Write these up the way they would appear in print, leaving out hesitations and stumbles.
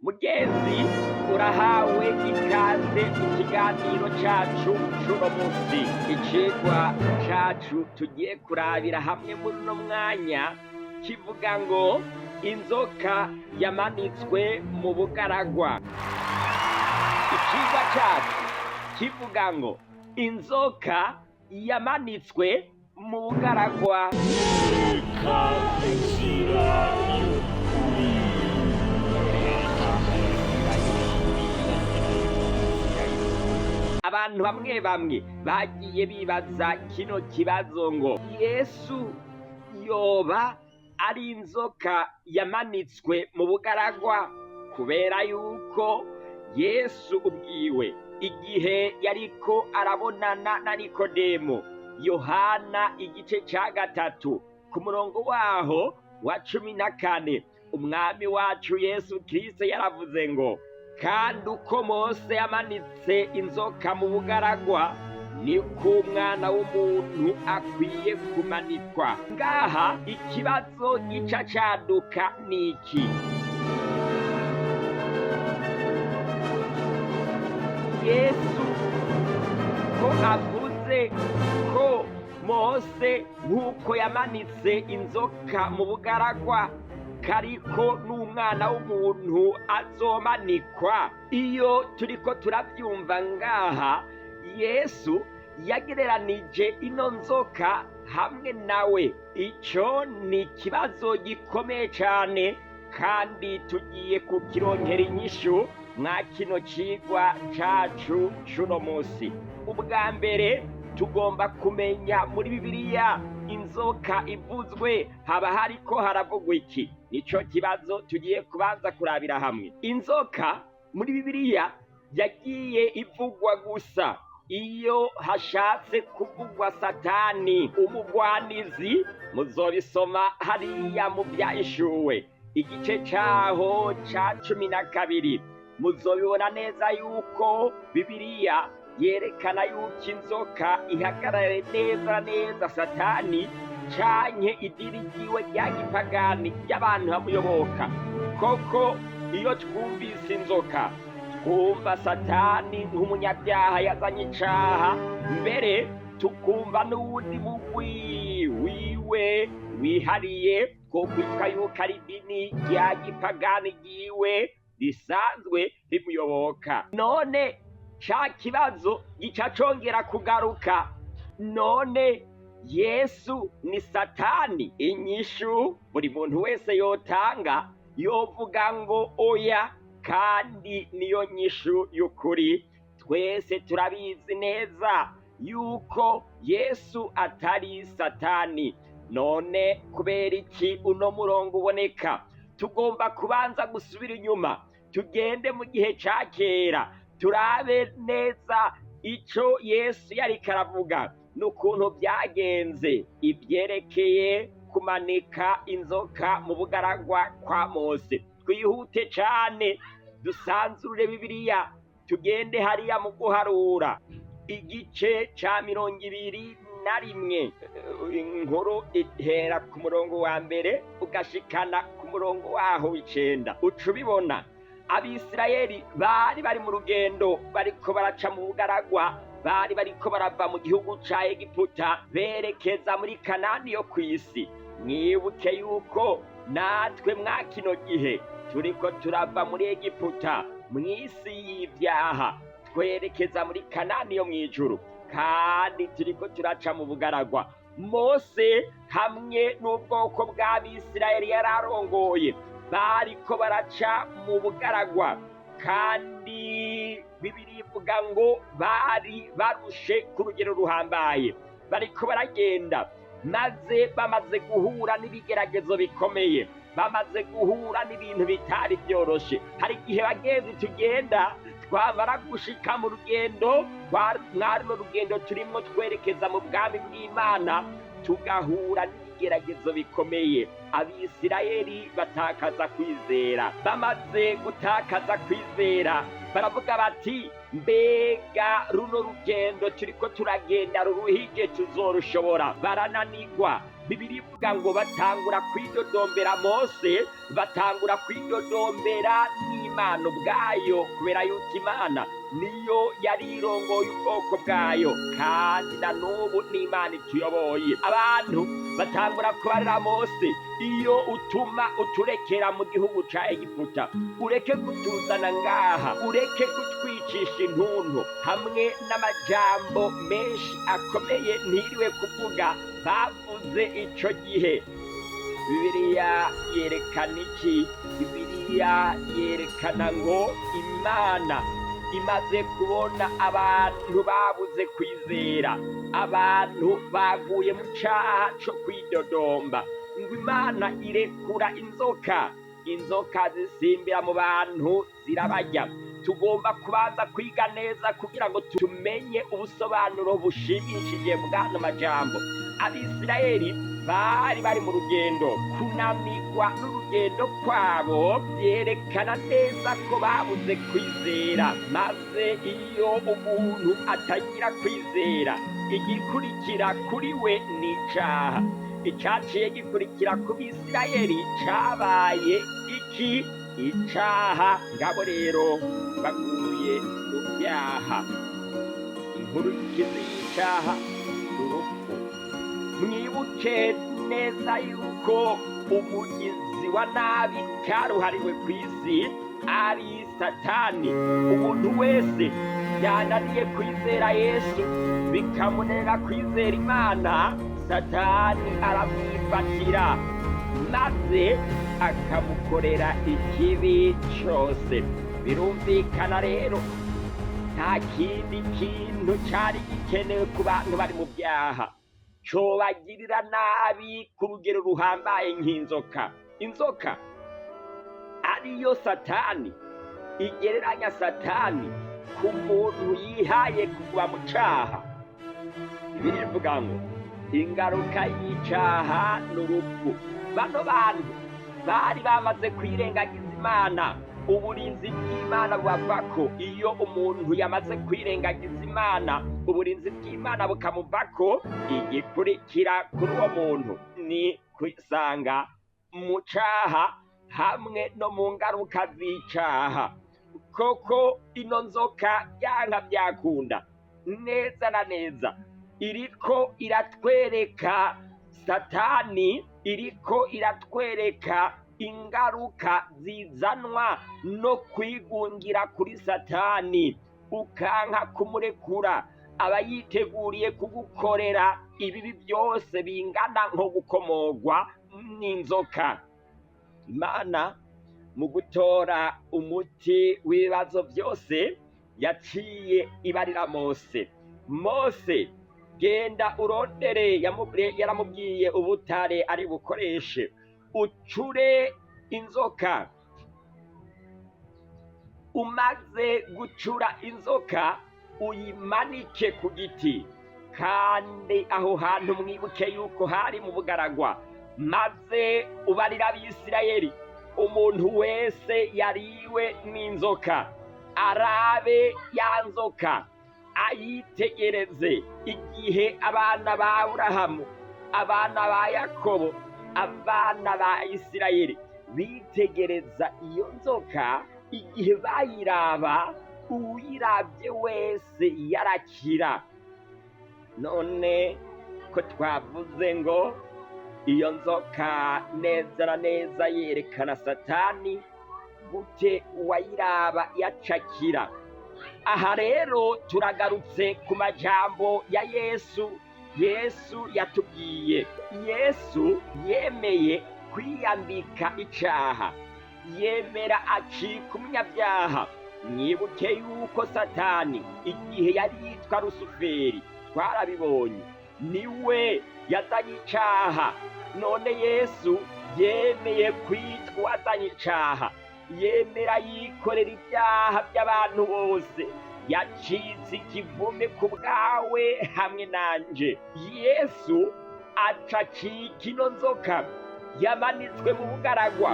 Mugenzi, urahawe ikaze mu kiganiro cacu c'uno munsi. Icigwa cacu tugiye kurabira hamwe muri uno mwanya kivuga ngo inzoka yamanitswe mu bugaragwa. Icigwa cacu kivuga ngo inzoka yamanitswe mu bugaragwa. Inzira y'ukuri. Abantu bamwe bamwe bagiye bibaza kino kibazo ngo Yesu yoba ari inzoka yamanitswe mu bugaragwa, kubera yuko Yesu ubwiwe igihe yariko arabonana na Nikodemo, Yohana igice ca 3 ku murongo waho wa 14, umwami wacu Yesu Kristo yaravuze ngo kandi uko Mose yamanitse inzoka mu bugaragwa niko umwana w'umuntu akwiye kumanikwa. Ngaha ikibazo gica caduka niki? Yesu ko avuze ko Mose nk'uko yamanitse inzoka mu bugaragwa kariko n'umwana w'umuntu azomanikwa. Iyo turiko turavyumva ngaha, Yesu yagereranije ino nzoka hamwe nawe. Ico ni ikibazo gikomeye cane, kandi tugiye kukironkera inyishu mwa kino cigwa cacu c'uno musi. Ubwa mbere tugomba kumenya muri Bibiliya inzoka ivuzwe haba hariko haravugwa iki? Nico kibazo tugiye kubanza kurabira hamwe. Inzoka muri Bibiliya yagiye ivugwa gusa iyo hashatse kuvugwa Satani umugwanizi. Muzobisoma hariya mu Vyahishuwe igice caho ca 12, muzobibona neza yuko Bibiliya yerekana yuko inzoka ihagarare neza neza Satani canke idini ryiwe rya gipagani ry'abantu bamuyoboka. Koko iyo twumvise inzoka twumva Satani nk'umunyabyaha yazanye icaha, mbere tukumva n'uwundi mugwi wiwe wihariye ko kwitwa yuko ari idini rya gipagani ryiwe risanzwe rimuyoboka. None ca kibazo gica congera kugaruka, none Yesu ni Satani? Inyishu buri muntu wese yotanga yovuga ngo oya, kandi niyo nyishu y'ukuri. Twese turabizi neza yuko Yesu atari Satani. None kubera iki uno murongo uboneka? Tugomba kubanza gusubira inyuma, tugende mu gihe ca kera, turabe neza ico Yesu yariko aravuga n'ukuntu byagenze ivyerekeye kumanika inzoka mu bugaragwa kwa Mose. Twihute cane dusanzurure Bibiliya, tugende hariya mu Guharura igice ca 21. Inkuru ihera ku murongo wa 1 ugashikana ku murongo waho w'9. Uca ubibona Abisirayeli bari bari mu rugendo, bariko baraca mu bugaragwa, bari bariko barava mu gihugu ca Egiputa berekeza muri Kanani yo kw'isi. Mwibuke yuko natwe mwa kino gihe turiko turava muri Egiputa mw'isi y'ivyaha twerekeza muri Kanani yo mw'ijuru, kandi turiko turaca mu bugaragwa. Mose hamwe n'ubwoko bw'Abisirayeli yararongoye bariko baraca mu bugaragwa, kandi Bibiliya ivuga ngo bari barushe ku rugero ruhambaye, bariko baragenda maze bamaze guhura n'ibigeragezo bikomeye, bamaze guhura n'ibintu bitari byoroshe. Hari igihe bagenzi tugenda twamara gushika mu rugendo, mwaruno rugendo turimwo twerekeza mu bwami bw'Imana, tugahura n'ibigeragezo bikomeye. Abisirayeli batakaza kwizera. Bamaze gutakaza kwizera baravuga bati mbega runo rugendo turiko turagenda ruruhije tuzorushobora? Barananigwa. Bibiliya ivuga ngo batangura kwidodombera Mose, batangura kwidodombera n'Imana. n'Imana ubwayo, kubera yuko Imana niyo yari irongoye ubwoko bwayo, kandi na n'ubu n'Imana ituyoboye. Abantu batangura kubarira Mose: iyo utuma uturekera mu gihugu ca Egiputa, ureke kutuzana ngaha, ureke kutwicisha intuntu, hamwe n'amajambo menshi akomeye ntiriwe kuvuga bavuze ico gihe. Bibiliya yerekana iki? Bibiliya yerekana ngo Imana imaze kubona abantu babuze kwizera, abantu baguye mu caha co kwidodomba, ngo Imana irekura inzoka, inzoka zisimbira mu bantu zirabarya. Tugomba kubanza kwiga neza kugira ngo tumenye ubusobanuro bushimishije bw'ano majambo. Abisirayeli bari bari mu rugendo, kunanirwa n'urugendo kwabo byerekana neza ko babuze kwizera. Maze iyo umuntu atagira kwizera, igikurikira kuri we ni icaha. Icaciye gikurikira ku Bisirayeli cabaye iki? Icaha. Ngabo rero baguye mu vyaha. Inkuru ikizi y'icaha urupfu. Mwibuke neza yuko umugizi wa nabi karuhariwe ku isi ari Satani. Umuntu wese yananiye kwizera Yesu bikamunanira kwizera Imana, Satani aramwifatira maze akamukorera ikibi cose. Birumvikana rero nta kindi kintu cari gikenewe ku bantu bari mu vyaha cobagirira nabi ku rugero ruhambaye nk'inzoka. Inzoka ariyo Satani, igereranya Satani ku muntu yihaye kugwa mu caha. Bibiliya ivuga ngo ingaruka y'icaha ni urupfu. Bano bantu bari bamaze kwirengagiza Imana, uburinzi bw'Imana bubavako. Iyo umuntu yamaze kwirengagiza Imana, uburinzi bw'Imana bukamuvako, igikurikira kuri uwo muntu ni kwisanga mu caha hamwe no mu ngaruka z'icaha. Koko ino nzoka byanka byakunda neza na neza iriko iratwereka Satani, iriko iratwereka ingaruka zizanwa no kwigungira kuri Satani, ukanka kumurekura. Aba yiteguriye kugukorera ibibi byose bingana nko gukomogwa n'inzoka. Imana mu gutora umuti w'ibibazo byose yaciye ibarira Mose: Mose, genda urondere, yaramubwiye ubutare ari bukoreshe, ucure inzoka. Umaze gucura inzoka uyimanike ku giti, kandi aho hantu mwibuke yuko hari mu bugaragwa. Maze ubarira Abisirayeli, umuntu wese yariwe n'inzoka arabe ya nzoka ayitegereze. Igihe abana ba Aburahamu, abana ba Yakobo, abana ba Isirayeli bitegereza iyo nzoka, igihe bayiraba, uwuyirabye wese yarakira. None ko twavuze ngo iyo nzoka neza na neza yerekana Satani, gute uwayiraba yacakira? Aha rero turagarutse ku majambo ya Yesu. Yesu yatubwiye, Yesu yemeye kwiyambika icaha, yemera acika umunyabyaha. Mwibuke yuko Satani igihe yari yitwa Rusuferi, twarabibonye, niwe yazanye icaha. None Yesu yemeye kwitwa uwazanye icaha, yemera yikorera ibyaha by'abantu bose, yacitse ikivume ku bwawe hamwe nanje. Yesu acacika ino nzoka yamanitswe mu bugaragwa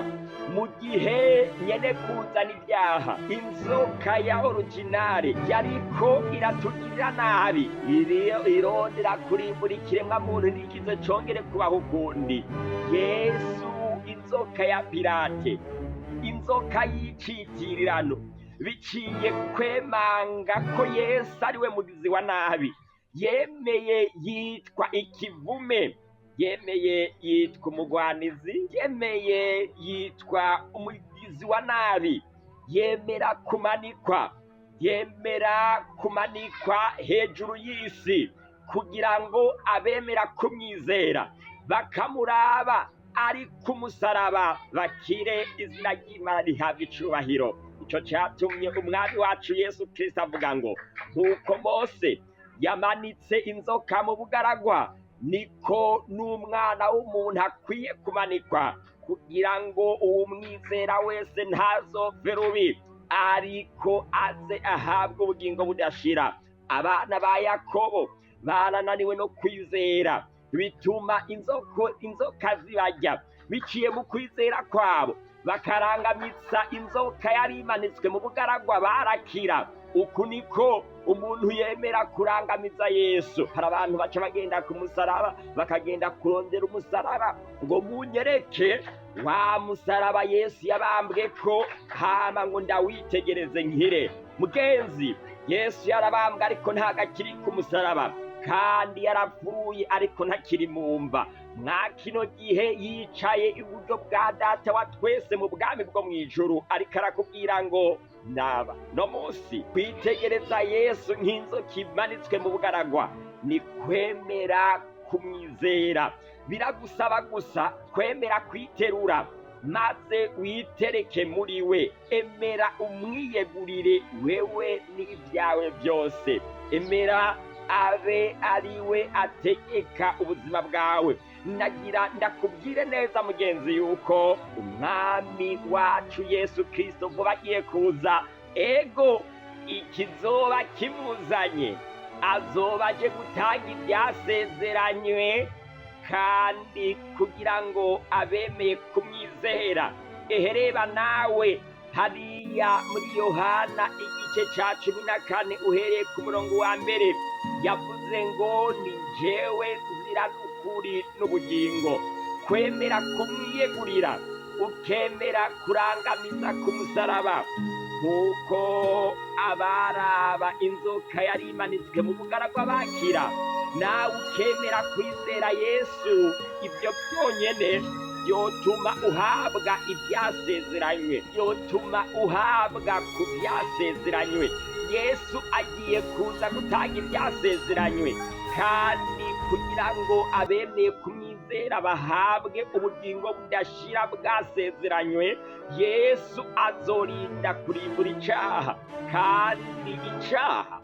mu gihe nyene kuzana ibyaha. Inzoka ya originale yariko iratugirira nabi, irondera kurimbura ikiremwa muntu ntikize congere kubaho ukundi. Yesu inzoka ya Pilate, inzoka inzoka y'icitirirano biciye kwemanga ko Yesu ari we mugizi wa nabi. Yemeye yitwa ikivume, yemeye yitwa umugwanizi, yemeye yitwa umugizi wa nabi, yemera kumanikwa, yemera kumanikwa hejuru y'isi kugira ngo abemera kumwizera bakamuraba ari ku musaraba bakire. Izina ry'Imana rihabwa icubahiro. Ico catumye umwami wacu Yesu Kristo avuga ngo nk'uko Mose yamanitse inzoka mu bugaragwa, niko n'umwana w'umuntu akwiye kumanikwa, kugira ngo uwumwizera wese ntazopfe rubi, ariko aze ahabwe ubugingo budashira. Abana ba Yakobo barananiwe no kwizera, bituma inzoka zibarya. Biciye mu kwizera kwabo bakarangamitsa inzoka yari imanitswe mu bugaragwa, barakira. Uku niko umuntu yemera kurangamiza Yesu. Hari abantu baca bagenda ku musaraba, bakagenda kurondera umusaraba ngo munyereke wa musaraba Yesu yabambwe ko, hama ngo ndawitegereze nkire. Mugenzi, Yesu yarabambwe ariko ntago akiri ku musaraba, kandi yarapfuye ariko ntakiri mu mva. Mwa kino gihe yicaye iburyo bwa Data wa twese mu bwami bwo mw'ijuru, ariko arakubwira ngo naba no munsi kwitegereza Yesu nk'inzoka imanitswe mu bugaragwa ni kwemera kumwizera. Biragusaba gusa kwemera kwiterura maze witereke muri we. Emera umwiyegurire wewe n'ibyawe byose. Emera abe ari we ategeka ubuzima bwawe. Nagira ndakubwire neza mugenzi yuko umwami wacu Yesu Kristo vuba agiye kuza. Ego, ikizoba kimuzanye, azoba aje gutanga ibyasezeranywe, kandi kugira ngo abemeye kumwizera. Ehereba nawe hariya muri Yohana igice ca 14 uhereye ku murongo wa 1, yavuze ngo ni jewe nzira n'ukuri n'ubugingo. Kwemera kumwiyegurira, ukemera kurangamiza ku musaraba, nk'uko abaraba inzoka yari imanitswe mu bugaragwa bakira, nawe ukemera kwizera Yesu, ibyo byonyene byotuma uhabwa ibyasezeranywe, byotuma uhabwa ku byasezeranywe. Yesu agiye kuza gutanga ibyasezeranywe, kandi kugira ngo abemeye kumwizera bahabwe ubugingo budashira bwasezeranywe. Yesu azorinda kurimbura icaha, kandi icaha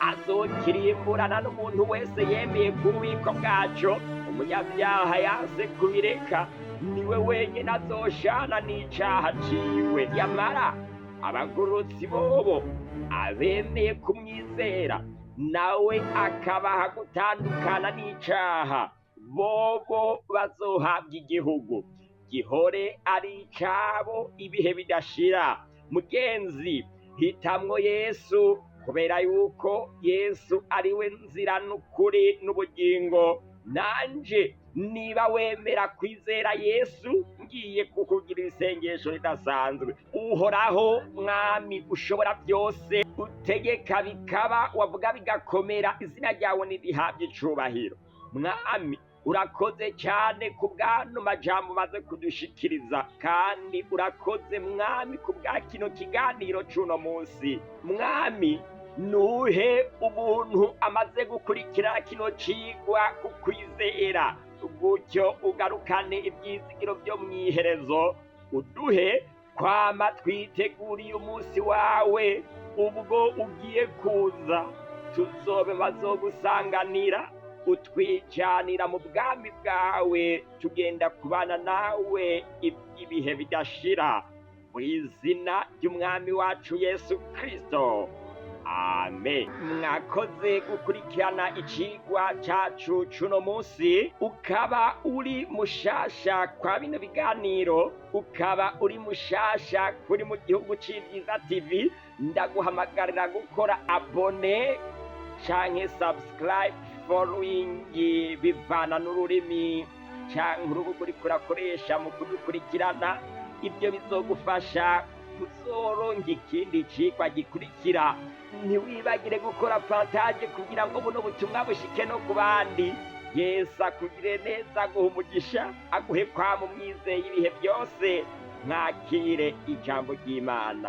azokirimburana n'umuntu wese yemeye ku bubiko bwaco. Umunyabyaha yanse kubireka niwe wenyine azoshana n'icaha ciwe. Yamara abagororotsi bobo abemeye kumwizera nawe akabaha gutandukana n'icaha, bobo bazohabwa igihugu gihore ari icabo ibihe bidashira. Mugenzi, hitamwo Yesu, kubera yuko Yesu ari we nzira n'ukuri n'ubugingo. Nanje niba wemera kwizera Yesu, ngiye kukugira isengesho ridasanzwe. Uhoraho Mwami ushobora byose, utegeka bikaba, wavuga bigakomera, izina ryawe nirihabwe icubahiro. Mwami, urakoze cyane ku bw'ano majambo umaze kudushikiriza, kandi urakoze Mwami ku bwa kino kiganiro c'uno munsi. Mwami, nuhe umuntu amaze gukurikira kino cigwa kukwizera, gutyo ugarukane ibyizigiro byo mw'iherezo. Uduhe kwama twiteguriye umunsi wawe, ubwo ugiye kuza tuzobe bazogusanganira, utwijanira mu bwami bwawe, tugenda kubana nawe ibihe bidashira, mu izina ry'umwami wacu Yesu Kristo, amen. Mwakoze gukurikirana icigwa cacu cuno munsi. Ukaba uri mushasha kwa bino biganiro, ukaba uri mushasha kuri mu gihugu c'Ivyiza TV, ndaguhamagarira gukora abonner canke subscribe, following, bivana n'ururimi canke urubuga uriko urakoresha mu kudukurikirana. Ibyo bizogufasha Tuzoronka ikindi cigwa gikurikira. Ntiwibagire gukora partage kugira ngo buno butumwa bushike no ku bandi. Yesu akugire neza, aguhe umugisha, aguhe kwama umwizeye ibihe byose. Mwakire ijambo ry'Imana.